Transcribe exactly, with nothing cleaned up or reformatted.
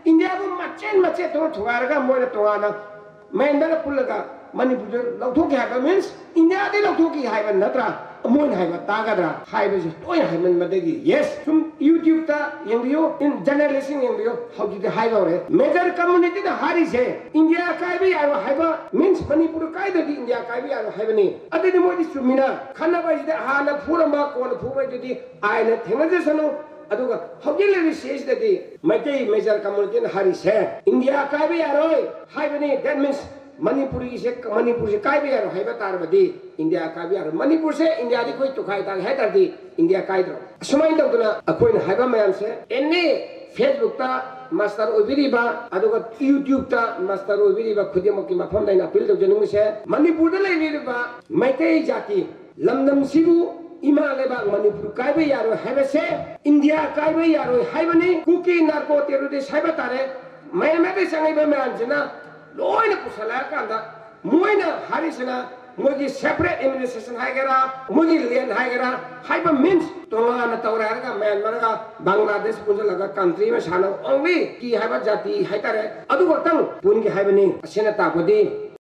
ꯏꯟꯗꯤꯌꯥꯕꯨ ꯃꯆꯦꯠ ꯃꯆꯦꯠ ꯇꯧꯔ ꯊꯨꯒꯥꯏꯔꯒ ꯃꯣꯏꯅ ꯇꯣꯉꯥꯟꯅ ꯃꯌꯥꯟꯗ ꯄꯨꯜꯂꯒ ꯃꯅꯤꯄꯨꯔꯗ ꯂꯧꯊꯣꯛꯈꯤ ꯍꯥꯏꯕ means ꯏꯟꯗꯤꯌꯥꯗꯩ ꯂꯧꯊꯣꯛꯈꯤ ꯍꯥꯏꯕ ꯅꯠꯇ꯭ꯔꯥ? ꯃꯣꯏꯅ ꯍꯥꯏꯕ ꯇꯥꯒꯗ꯭ꯔꯥ ꯍꯥꯏꯕꯁꯤ ꯇꯣꯏꯅ ꯍꯥꯏꯃꯟꯕꯗꯒꯤ, yes, ꯁꯨꯝ YouTube-ꯇ ꯌꯦꯡꯕꯤꯌꯨ, in journalist-ꯁꯤꯡ ꯌꯦꯡꯕꯤꯌꯨ, ꯍꯧꯖꯤꯛꯇꯤ ꯍꯥꯏꯕ ꯍꯧꯔꯦ꯫ Major community-ꯅ ꯍꯥꯏꯔꯤꯁꯦ ꯏꯟꯗꯤꯌꯥ ꯀꯥꯏꯕ ꯌꯥꯔꯣꯏ ꯍꯥꯏꯕ means ꯃꯅꯤꯄꯨꯔ ꯀꯥꯏꯗ꯭ꯔꯗꯤ ꯏꯟꯗꯤꯌꯥ ꯀꯥꯏꯕ ꯌꯥꯔꯣꯏ ꯍꯥꯏꯕꯅꯤ꯫ ꯑꯗꯨꯗꯤ ꯃꯣꯏꯗꯤ ꯆꯨꯝꯃꯤꯅ ꯈꯟꯅꯕ ꯍꯥꯏꯁꯤꯗꯤ ꯍꯥꯟꯅ ꯐꯨꯔꯝꯕ ꯀꯣꯟꯅ ꯐꯨꯕ ꯍꯥꯏꯗꯨꯗꯤ ꯑꯥꯏꯟꯅ ꯊꯦꯡꯅꯖꯁꯅꯨ꯫ ꯑꯗꯨꯒ ꯍꯧꯖꯤꯛ ꯂꯩꯔꯤꯕ ꯁꯤꯁꯤꯗꯗꯤ ꯃꯩꯇꯩ major community-ꯅ ꯍꯥꯏꯔꯤꯁꯦ ꯏꯟꯗꯤꯌꯥ ꯀꯥꯏꯕ ꯌꯥꯔꯣꯏ ꯍꯥꯏꯕꯅꯤ꯫ That means ꯃꯅꯤꯄꯨꯔꯒꯤꯁꯦ, ꯃꯅꯤꯄꯨꯔꯁꯦ ꯀꯥꯏꯕ ꯌꯥꯔꯣꯏ ꯍꯥꯏꯕ ꯇꯥꯔꯕꯗꯤ ꯏꯟꯗꯤꯌꯥ ꯀꯥꯏꯕ ꯌꯥꯔꯣꯏ꯫ ꯃꯅꯤꯄꯨꯔꯁꯦ ꯏꯟꯗꯤꯌꯥꯗꯤ ꯑꯩꯈꯣꯏ ꯇꯨꯈꯥꯏ ꯇꯥꯒꯦ ꯍꯥꯏ ꯇꯥꯔꯗꯤ ꯏꯟꯗꯤꯌꯥ ꯀꯥꯏꯗ꯭ꯔꯣ? ꯑꯁꯨꯃꯥꯏꯅ ꯇꯧꯗꯅ ꯑꯩꯈꯣꯏꯅ ꯍꯥꯏꯕ ꯃꯌꯥꯝꯁꯦ, any Facebook-ꯇ master ꯑꯣꯏꯕꯤꯔꯤꯕ, ꯑꯗꯨꯒ YouTube-ꯇ master ꯑꯣꯏꯕꯤꯔꯤꯕ ꯈꯨꯗꯤꯡꯃꯛꯀꯤ ꯃꯐꯝꯗ ꯑꯩꯅ appeal ꯇꯧꯖꯅꯤꯡꯕꯁꯦ, ꯃꯅꯤꯄꯨꯔꯗ ꯂꯩꯕꯤꯔꯤꯕ ꯃꯩꯇꯩ ꯖꯥꯇꯤ, ꯂꯝꯗꯝꯁꯤꯕꯨ ꯏꯃꯥ ꯂꯩꯕꯥꯛ ꯃꯅꯤꯄꯨꯔ ꯀꯥꯏꯕ ꯌꯥꯔꯣꯏ ꯍꯥꯏꯕꯁꯦ, ꯏꯟꯗꯤꯌꯥ ꯀꯥꯏꯕ ꯌꯥꯔꯣꯏ ꯍꯥꯏꯕꯅꯤ꯫ ꯀꯨꯀꯤ narco terrorist ꯍꯥꯏꯕ ꯇꯥꯔꯦ, ꯃꯌꯥꯟꯃꯥꯔꯗꯒꯤ ꯆꯪꯉꯛꯏꯕ ꯃꯌꯥꯝꯁꯤꯅ ꯂꯣꯏꯅ ꯄꯨꯁꯜꯂꯛꯑꯀꯥꯟꯗ ꯃꯣꯏꯅ ꯍꯥꯏꯔꯤꯁꯤꯅ ꯃꯣꯏꯒꯤ separate administration ꯍꯥꯏꯒꯦꯔꯥ, ꯃꯣꯏꯒꯤ land ꯍꯥꯏꯒꯦꯔꯥ ꯍꯥꯏꯕ means ꯇꯣꯉꯥꯟꯅ ꯇꯧꯔꯦ ꯍꯥꯏꯔꯒ ꯃꯌꯥꯟꯃꯥꯔꯒ ꯕꯪꯒ꯭ꯂꯥꯗꯦꯁ ꯄꯨꯟꯁꯤꯜꯂꯒ country ꯑꯃ ꯁꯥꯟꯅ only ꯀꯨꯀꯤ ꯍꯥꯏꯕ ꯖꯥꯇꯤ ꯍꯥꯏꯇꯥꯔꯦ, ꯑꯗꯨ ꯈꯛꯇꯪ ꯄꯨꯟꯒꯦ ꯍꯥꯏꯕꯅꯤ꯫ ꯑꯁꯤꯅ ꯇꯥꯛꯄꯗꯤ